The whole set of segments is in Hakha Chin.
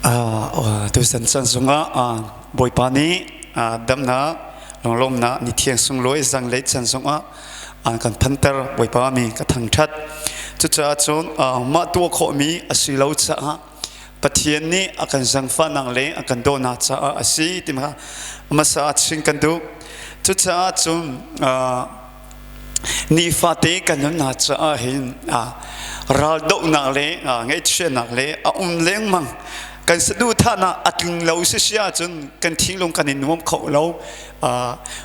Tusan chan zongah Bawipa nih damnak lunglawmnak ni thiang sunglawi zanglei chan zongah an kan phanter. Bawipa mi ka thangṭhat. Cucaah cun mah tuah khawhmi a si lo caah Pathian nih a kan zangfahnak le a kan dawhnak caah a si ti kha hmasa ah chim kan duh. Cucaah cun nifate kan nunnak caah hin raldohnak le ngaihchiatnak le a um lengmang. Kan saduhthahnak a tling lo si si ahcun kan thinlung kan i nuam kho lo.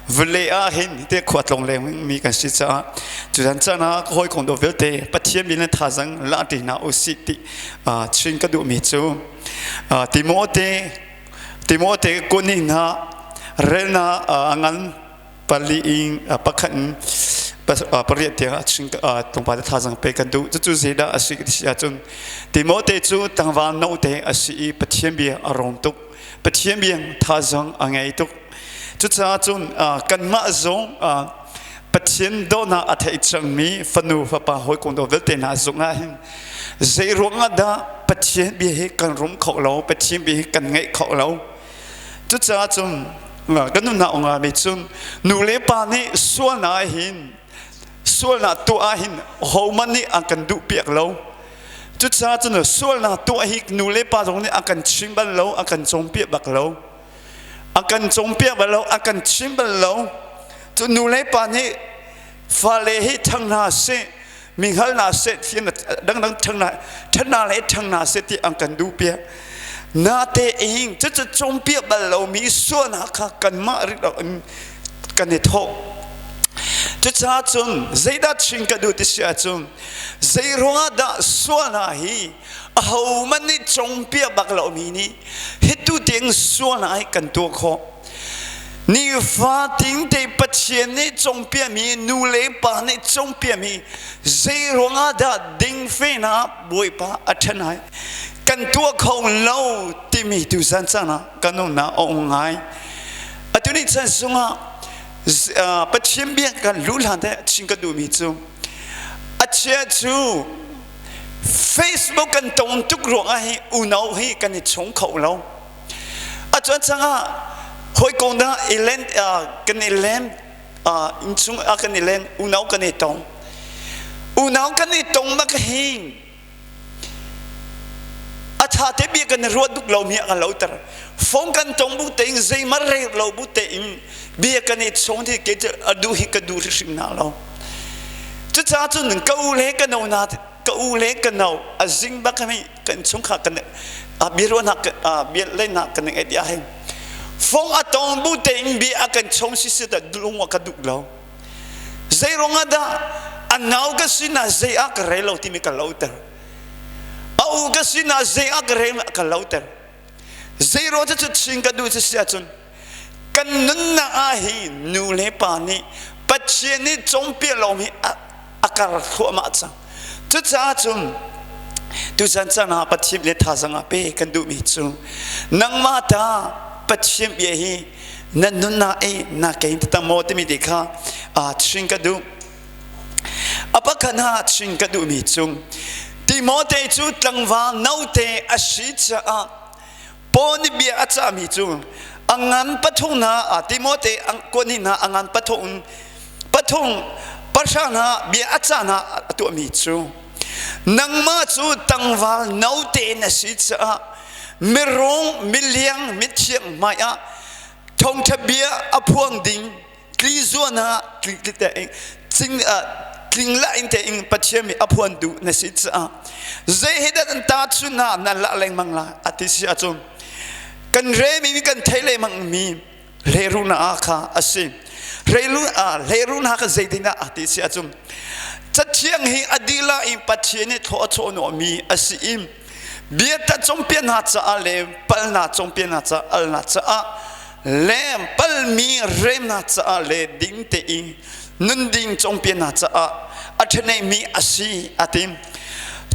Vawlei ah hin te khua tlong leng mi kan si caah cuzan caan ah ka hawikom dawt vialte Pathian min le thazang la ti hna usih ti chin ka duhmi cu Timote Timote kuning hna relna a ngan pali in pakhat in pariat tiang ah chin tlawmpal te thazang pe kan duh. Cucu zeidah a si ti si ahcun, Timote cu tlangval note a si i Pathian bia a rawm tuk, Pathian bia thazang a ngei tuk. Cucaah cun kanmah zong Pathian dawhnak a thei cangmi fanu fapa hawikom dawt vialte hna zungah hin zei ruangah dah Pathian bia hi kan rum kho lo, Pathian bia hi kan ngaih kho lo? Cucaah cun kan nunnak ungami cun nu le pa nih sualnak hin, sualnak tuah ah hin hohmanh nih an kan duh piak lo. Cucaah cun sualnak tuah hi nu le pa zong nih an kan chim bal lo, an kan cawnpiak bak lo, an kan cawnpiak bal lo, an kan chim bal lo. Cu nu le pa nih fale hi ṭhang hna seh, mi hngal hna seh, thiam dangdang ṭhang hna ṭhan hna le ṭhang hna seh ti an kan duh piak. Natein cucu cawnpiak bal lomi sualnak kha kanmah rik lo in kan i thawh. Cucaah cun zeidah chim ka duh ti si ahcun, zei ruangah dah sualnak hi ahohmanh nih cawnpiak bak lomi nih hitu tiang sualnak hi kan tuah khawh? Nifatin te Pathian nih cawnpiakmi, nu le pa nih cawnpiakmi, zei ruangah dah dingfenak Bawipa a ṭhen ai kan tuah kho lo timi tuzan caan ah kan umnak a um ngai. Atu ni chan sungah Pathian bia kan luh hlan te chin ka duhmi cu, a chia cu Facebook kan tong tuk ruangah hi unau hi kan i chung kho lo. A cuan cangah hawikom dah i len kan i lem, innchung ah kan i len, unau kan i tong, unau kan i tong mak hin a tha te bia kan i ruat duk lo mi a kan loter. Phone kan tong bu tein, zeimar rel lo bu tein bia kan i chong ti ke a duh hi ka duh hrim na lo. Cucaah cun ka u le ka no na, ka u le ka no a zing bak mi kan chungkhar kan biaruahnak, bia leinak kan ngeih dia hin fong a tong bu tein bia a kan chong si si da lung a ka duh lo. Zei ruangah dah? A nau ka sinah zei ah ka rel lo timi ka loter, a u ka sinah zei ah ka rel ka loter. Zei ruang cu chin ka duh cu si ahcun, kan nunnak ah hi nu le pa nih Pathian nih cawnpiak lo hi a kar thluahmah cang. Cucaah cun tuzan caan ah Pathian le thazang ah pe kan duhmi cu, nangmah ta Pathian bia hi na nunnak i na kein taktak maw timi te kha chin ka duh. A pakhat ha chin ka duhmi cu, Timote cu tlangval note a si caah Paul nih bia a cahmi cu a ngan pathum hna, Timote kuan hna a ngan pathum pathum pahra hna bia a cah hna a tuahmi cu, nangmah cu tangval note na si caah mirung miliang mithiang hmai ah thawngṭha bia a phuang ding tlizuan ah cing tling la in te in Pathian mi a phuan duh na si caah zei he dah an ta chun na nan la lengmang la ati si ahcun, kan remi kan thei lengmang mi hleru na kha a si. Hleru hleru na ka zeitin dah ati si ahcun, cathiang hi a dila in Pathian nih thaw a chaw mi a si i bia ta cawmpian hna caah le palna cawmpian hna caah, alna caah le palmi remnak caah le ding tein nun ding cawnpiaknak caah a ṭhaneimi a si a ti.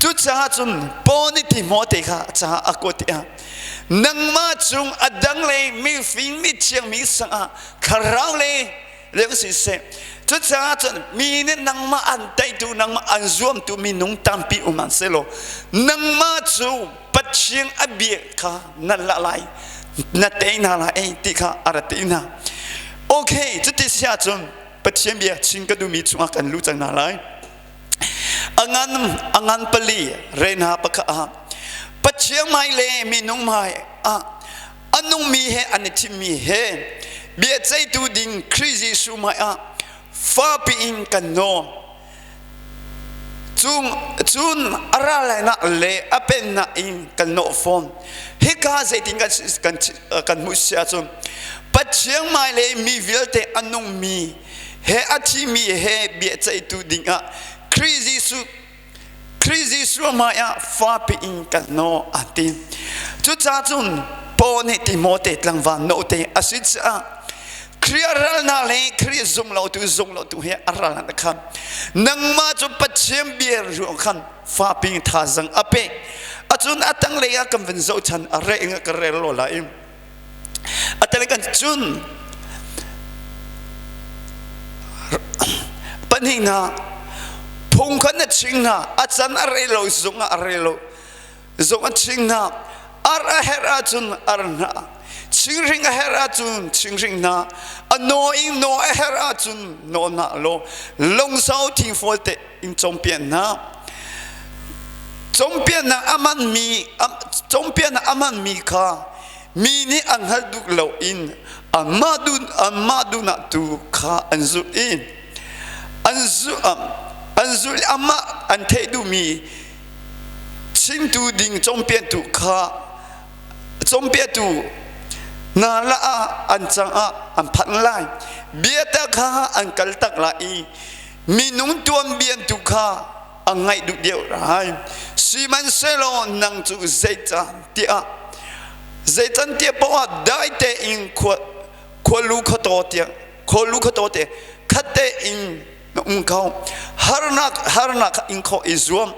Cucaah cun Paul nih Timote kha caah a kuat tiah, nangmah cung a dang le mifim mithiang mi sangah thlarau le leng siseh. Cucaah cun mi nih nangmah an teitu, nangmah an zuamtu minung tampi um an selaw, nangmah cu. Pathian a bia kha na la lai na tei hna lai ti kha a ra ti hna. Okay, cuti si ahcun Pathian bia chim ka duhmi chungah kan lu cang hna lai. A ngan pali rena pakhat ah Pathian hmai le minung hmai ah a nungmi he an i thimmi he biaceihtu ding Khrih Jesuh hmai ah fapi in kan nawl. Cun a ra lainak le a pennak in kan nawh fawn. Hika zeitin kan hmuh si ahcun Pathian hmai le mi vialte a nungmi he a thimi he biaceihtu dingah Khrih Jesuh Khrih Jesuh hmaiah fapi in kan naw a ti. Cucaah cun Paul nih Timote tlangval note a si caah Khrih a ralnak le Khrih zum lotu zum lotu he a ralnak khan nangmah cu Pathian bia ruang khan fapi thazang a pek. Acun a tanglei ah kan van zoh chan a re in ka rel lo lai. A tel kan cun pahnihnak phung kha na ching hna a can a rei lo zung ah a rei lo zung a ching hna ar a herh ahcun ar hna chingring a herh ahcun chingring hna a naw in naw a herh ahcun naw hna law lungsau thingfawl te in cawnpiak hna cawnpiaknak a hmanmi cawnpiaknak a hmanmi kha mi nih an hngalh duh lo in anmah duh anmah duhnak tu kha an zulh i an zulh an zulh i amah an theih duhmi chimtu ding cawnpiaktu kha cawnpiaktu hna lah ah an cang ah an phanh lai biatak kha an kaltak lai i minung tuanbia tu kha a ngaih duh deuh lai sihmanhsehlaw nang cu zeicah tiah zeican tiah poah ah dai tein khua khualu khuataw tiang khualu khuataw te khat tein na um kho harnak harnak kha in khawh i zuam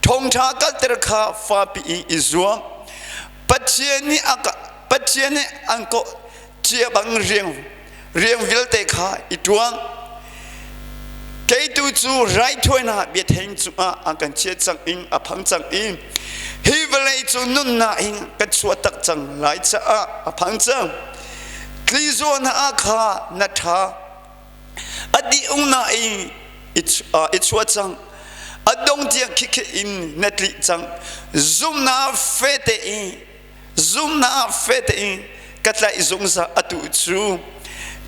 thawngṭha kalter kha fapi in i zuam Pathian nih a Pathian nih an kawh cia bang riang riang vialte kha i ṭuang kei tu cu raithawinak biatheng cungah an kan chiat cang in a phang cang i hi vawlei cu nunnak in kan chuah tak cang lai caah a phang cang tlizuan ah kha na ṭha a dih ungnak in i chuah cang a dong tiang khikhe in na tlih cang zumnak fete in zumnak fete in ka tlaih zungzal atu cu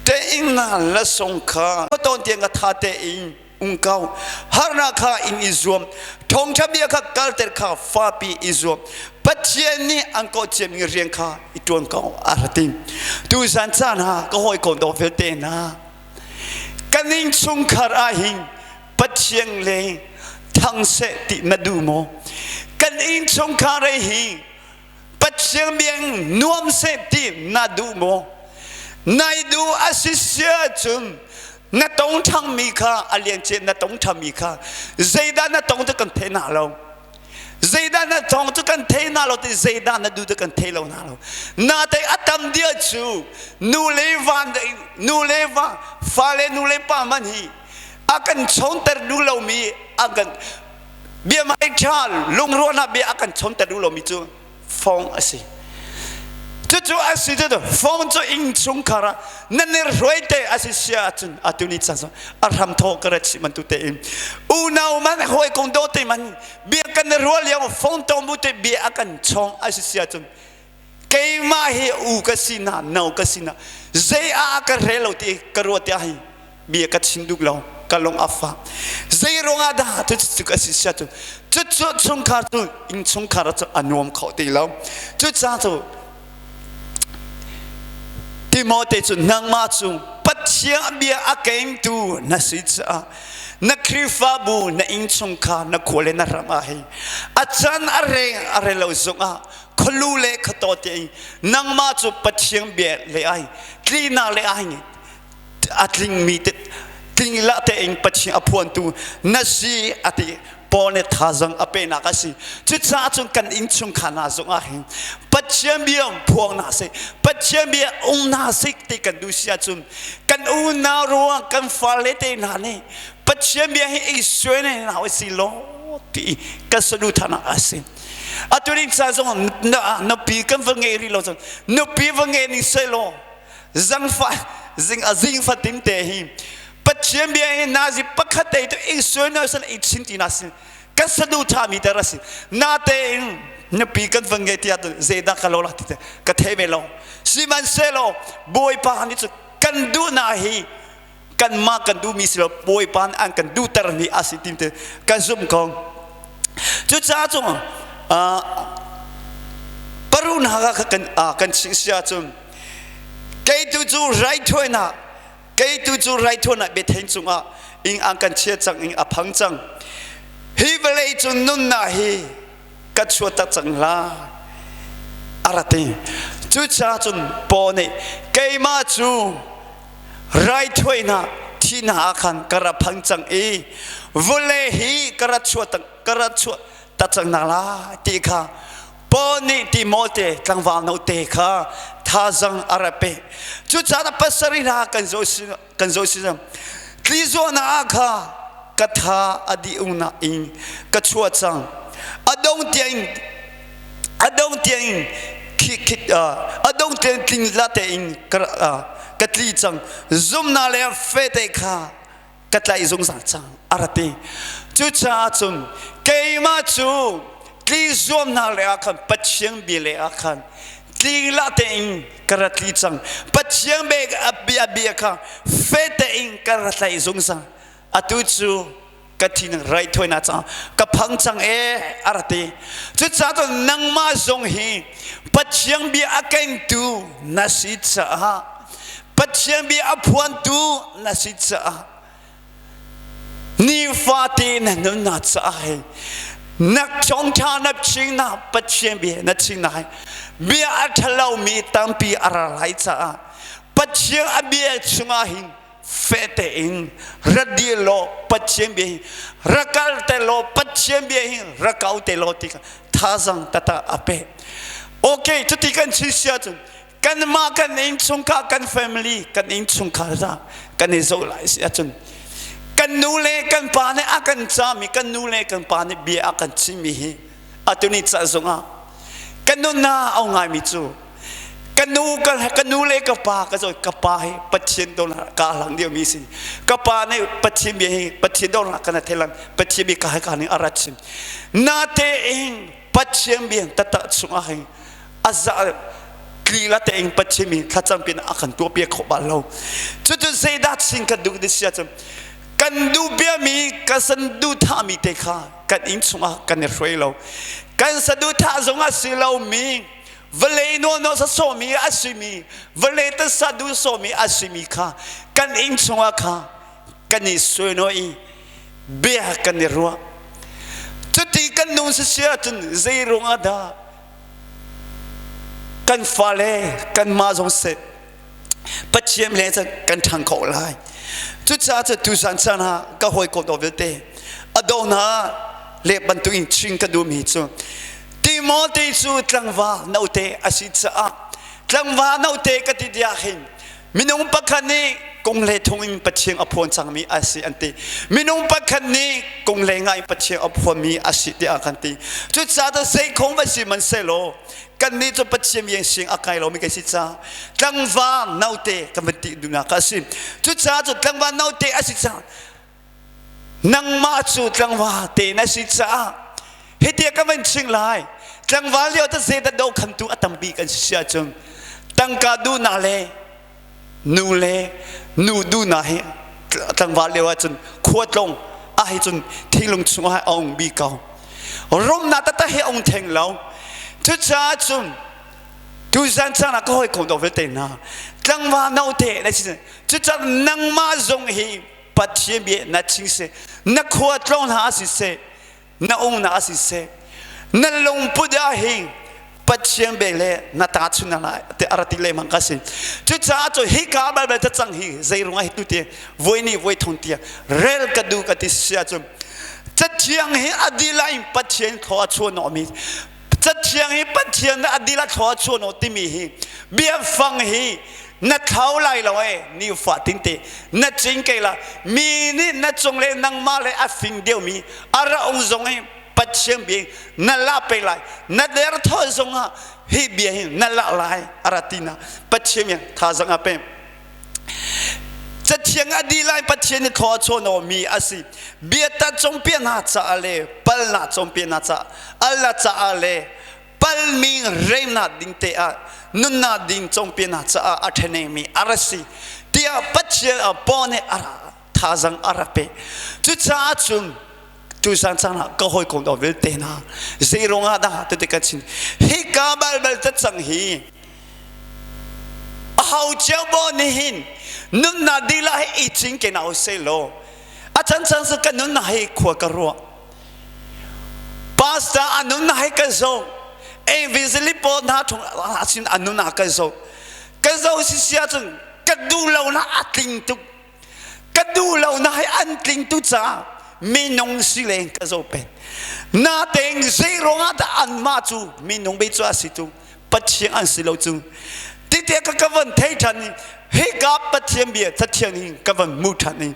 tein na lasong kha tawn tiang ka tha tein um ko harnak kha in i zuam thawngtha bia kha kalter kha fapi i zuam Pathian nih an kawh ciami rian kha i tuan ko a ra ti tu zan caan ha ka hawi ko dawh vialte hna kan inn chungkhar ah hin Pathian le thang seh ti na duh maw kan inn chungkhar hi Pathian biang nuam seh ti na duh maw nai duh a si sia cun na tong ṭhangmi kha a lian na tong ṭhangmi kha zeidah na tong cu kan thei na lo zeidah na tong cu kan thei na lo ti zeidah na duh cu kan thei lo na lo na te a tam dia cu nu le va nu le va fale nu le pa man hi a kan chawnter duh lomi a kan bia mai ṭha lungruahnak bia a kan chawnter duh lomi cu fong a si cucu a si cu fong cu inn chungkhar ah nan i hruai te a si sia ahcun atu ni caan a hram thaw ka rat si man tu te in unau man hawi kong do te man bia kan i rual lio fong to mu te bia a kan chong a si sia cun keimah hi u ka si na no ka si na zei ah ka re lo ti ka ruat ti hi bia ka chim duh lo ka lung a fak zei ruangah dah cu cu ka si sia cu cu cu chungkhar cu inn chungkhar cu a nuam kho ti lo cu ca cu Timote cu nangmah cu Pathian bia a kengtu na si caah na Khrihfabu na innchungkhar na khua le na ram ah hi a can a reng a re lo zongah khualu le khuataw te in nangmah cu Pathian bia le ai tlinak le ai a tlingmi tling la tein Pathian a phuantu na si a ti Paul nih thazang a penak a si cucaah cun kan innchungkhar hna zongah hin Pathian bia phuang hna seh Pathian bia um hna seh ti kan duh si ahcun kan unau ruang kan fale te hna nih Pathian bia hi i suai ne hna si law ti kan saduhthahnak a si. Atu ding ca zong nupi kan va ngei rih lo cun nupi va ngei ning selaw zangfa zing a zing fatin te hi Pathian bia hi nazi pakhat te tu ing sual na sal i chin ti na sin kan sadu tha mi ter asi na te in nupi kan van ngei tiah zeidah ka lo la ti te ka thei ve lo sihmanhsehlaw Bawipa nih cu kan duh na hi kanmah kan duhmi si lo Bawipa nih an kan duhtermi a si ti kan zumh ko. Cucaah cu paruna kha kan kan ching si ahcun kei tu cu raithawinak kei tu cu raithawinak biatheng cungah ing an kan chia cang ing a phang cang hi vawlei cu nunnak hi ka chuah tak cang la a ra ti cucaah cun Paul nih keimah cu raithawinak thihnak ah khan ka ra phang cang i vawlei hi ka ra chuah ka ra chuah tak cang nak la ti kha Paul nih Timote tlangval note kha thazang a ra pe cucaah pasarih hna kan zoh kan zoh si tlizuahnak ah kha ka tha a dih ungnak in ka chuah cang a dong tiang a dong tiang a dong tiang tling la tein ka tli cang zumnak le fete kha ka tlaih zungzal cang a ra ti cucaah cun keimah cu tli zuamnak le ah khan Pathian bia le ah khan tli la tein ka ra tli cang Pathian bia bia bia kha fe tein ka ra tlaih zungzal atu cu ka thin raithawinak cang ka phang cang e a ra ti cucaah cun nangmah zong hi Pathian bia a kengtu na si caah Pathian bia a phuantu na si caah nifate na nunnak caah hi na thawngṭha na chingnak Pathian bia na chingnak hi bia a ṭhalomi tampi a ra lai caah Pathian a bia chungah hin feh tein ra dir law Pathian bia hi ra kal te law Pathian bia hi ra kau te law ti kha thazang tata a pe okay cuti kan chim si ahcun kanmah kan innchungkhar kan family kan innchungkhar za kan i zoh lai si ahcun kan nu le kan pa nih a kan cami kan nu le kan pa nih bia a kan chimmi hi atu ni ca zongah kan nunna au ngaimi cu ka nu ka nu le ka pa ka zo ka pa hi Pathian do ka hlang deuh mi si ka pa nih Pathian bia hi Pathian do na kana thelang Pathian bia ka ka ning arat sim na te ing Pathian bia tata chungah hin aza tli la te ing Pathian mi thlacam pin a kan tuah piak kho bal lo cucu zeidah sin kan duh ti sia cun kan duh bia mi ka san duh tha mi te kha kan inn chungah kan i hruai lo kan saduhthah zong a si lo mi vawlei nawlnaw sa sawmi a simi vawlei tasa duh sawmi a simi kha kan inn chungah kha kan i suainaw i bia kan i ruah cuti kan nung si si ahcun zei ruangah dah kan fale kanmah zong seh Pathian le cun kan ṭhang kho lai. Cucaah cu tuzan caan ah ka hawikom dawt vialte a do hna le bantuk in ching ka duhmi cu Timote cu tlangval note a si caah tlangval note ka ti tiah hin minung pakhat nih kung le thung in Pathian a phuan cangmi a si an ti. Minung pakhat nih kung le nga in Pathian a phuanmi a si tiah kan ti. Cucaah zei khong va si man selaw kannih cu Pathian biang sing a kai lomi kan si caah tlangval naute kan van ti duhnak a si cucaah cu tlangval naute a si caah nangmah cu tlangval te na si caah hiti ka van ching lai tlangval lio ta zeidah do khamtu a tampi kan si si ahcun tangka duhnak le nu le nu duhnak hi tlangval lio ahcun khua tlong ah hi cun thinglung chungah a ung bi ko rumnak taktak hi a ung theng lo cucaah cun tuzan caan ah ka hawikom dawh vialte hna tlangval note na si cucaah nangmah zong hi Pathian bia na ching seh na khua tlong hna si seh na ungnak a siseh na lungput ah hi Pathian bek le na ta chun na te arati le mang ka si cucaah cu hi ka bal ta cang hi zei rung ah hi tu te voi ni voi thong tia rel ka du ka ti sia cu cathiang hi adila in Pathian thlaw a chuah nawh mi cathiang hi Pathian adila thlaw a chuah nawh timi hi biafang hi na thlau lai lo e nifa tinte na cing ke la mi nih na cung le nangmah le a fing deuh mi a ra ung zong hi. Pathian bia na la pe lai na der thaw zongah hi bia hi na la lai ara ti na Pathian bia thazang a pe. Cathiang a di lai Pathian nih thlaw a chawn mi a si. Biata cawmpiak hna caah le palnak cawmpiak hna caah Allah caah le palmi remnak ding te ah nunnak ding cawmpiak hna caah a ṭhenemi a ra si tiah Pathian a paw nih a ra thazang a rak pe. Cucaah cun tuzan caan ah ka hawikom dawt vialte hna zei ruangah dah tete ka chim hika balbal cacang hi aho cio bo nih hin nunnak dilah hi i cinken hna usih law a chan chan cu ka nunnak hi khua ka ruah pastor a nunnak hi ka zoh evangelist pawl hna chung sin a nunnak ka zoh ka zoh si sia cun ka duh lo na a tling tuk ka duh lo na hi an tling tu caah minung si leng ka zoh pen natein zei ruangah dah anmah cu minung be cu a si tu Pathian an si lo cu tite ka ka van thei ṭhan i hika Pathian bia Cathiang hi ka van hmu ṭhan i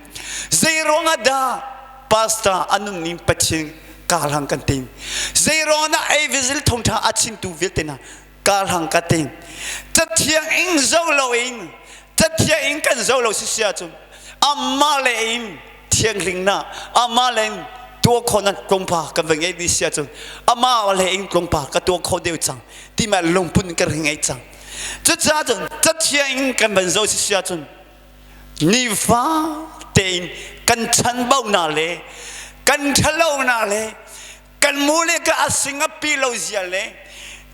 zei ruangah dah pastor a nunning Pathian karhlang kan ting zei ruangah dah evangelist thawngṭha a chimtu vialte hna karhlang ka ting Cathiang in zo loin Cathiang in kan zo lo si si ahcun amah le in thianghlimnak amah le in tuah khawhnak tlawmpal kan va ngeih dih si ahcun amah le in tlawmpal ka tuah kho deuh cang ti ma lungpun kan rak ngei cang. Cucaah cun cathiang in kan van zoh si si ahcun nifa tein kan chanbaunak le kan ṭhalonak le kan mu le ka a sing a pi lo zia le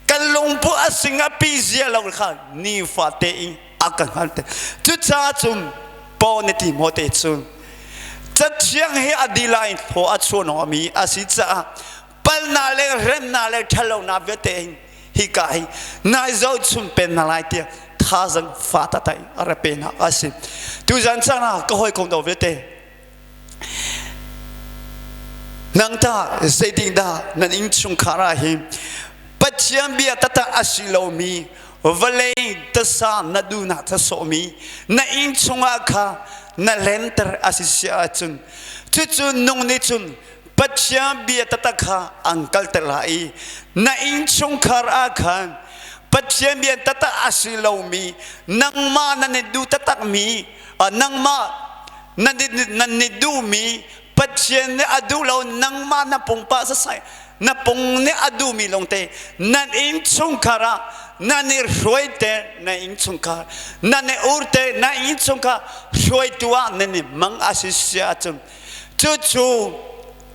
kan lungpu a sing a pi zia lo kha nifa tein a ka hngal te. Cucaah cun Paul nih Timote cu cathiang hi a dila in thaw a chuah mi a si caah palnak le remnak le ṭhatlonak vialte hin hika hi nai zohchun pen hna lai tiah thazang fa tatai a ra pe hna a si. Tuzan caan ah ka hawikom do vialte nang tah zeitin dah nan innchungkhar ah hin Pathian bia taktak a si lomi vawlei tasa na duhnak ta sawhmi na inn chungah kha na lenter a si si ahcun cucu nung nih cun Pathian bia taktak kha an kalter lai i na innchungkhar ah khan Pathian bia taktak a si lomi nangmah nan i duh taktakmi nangmah nan i duhmi Pathian nih a duh lo nangmah na pumpak sasai na pung nih a duhmi lawngte nan innchungkhar ah nan i hruaite na innchungkhar nan i urte na innchungkhar hruaitu ah nan i mang a si si ahcun cucu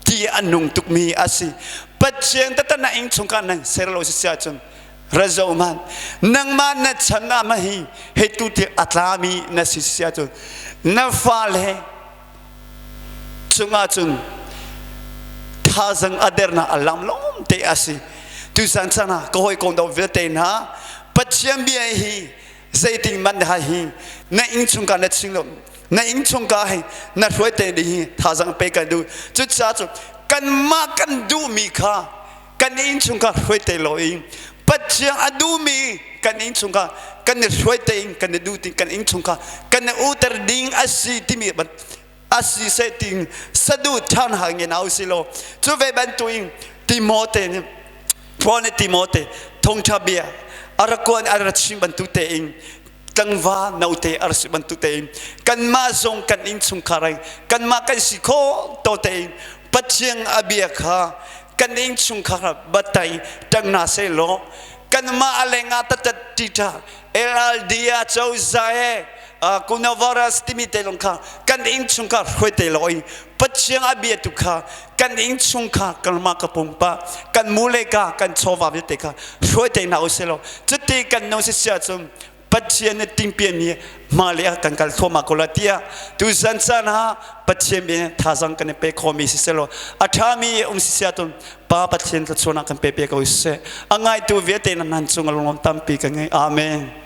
ti a nung tukmi a si. Pathian tata na innchungkhar nan ser lo si si ahcun razo man nangmah na chan ah ma hi hei tu ti a tlami na si si ahcun na fale cungah cun thazang a dernak a lam lawm te a si. Tusan chan ah ka hawikom do vialte hna Pathian bia hi zeitin man ha hi na innchungkhar na ching lo na innchungkhar hi na hruai te ding hi thazang pe kan duh. Cucaah cu kanmah kan duhmi kha kan innchungkhar hruai te lo i Pathian a duhmi kan innchungkhar kan i hruai te in kan i duh ti kan innchungkhar kan i uter ding a si timi a si seh ting sadu ṭhan ha nge nau si lo. Cu ve bantuin Timote nih Paul nih Timote thawngṭha bia a rak kuan a rak chim bantuk tein tlangva note a rak si bantuk tein kanmah zong kan innchungkhar in kanmah kan si khawh to tein Pathian a bia kha kan innchungkhar batai ṭang hna seh law kanmah a lengah tatat ṭiṭha LLD a cozah he coronavirus timi te lawng kha kan innchungkhar hruai te lo i Pathian a bia tu kha kan innchungkhar kanmah ka pumpa kan mu le ka kan chawva vialte kha hruai te hna usih law cuti kan no si sia cun Pathian nih tingpian mi hmailei ah kan kal thluahmah ko la tiah tuzan caan ah Pathian bia thazang kan i pe khomi si selaw a ṭhami um si sia tun Pa Pathian thluachuahnak kan pe pe ko seh. A ngaitu vialte nan nan cung a lungom tampi ka ngei. Amen.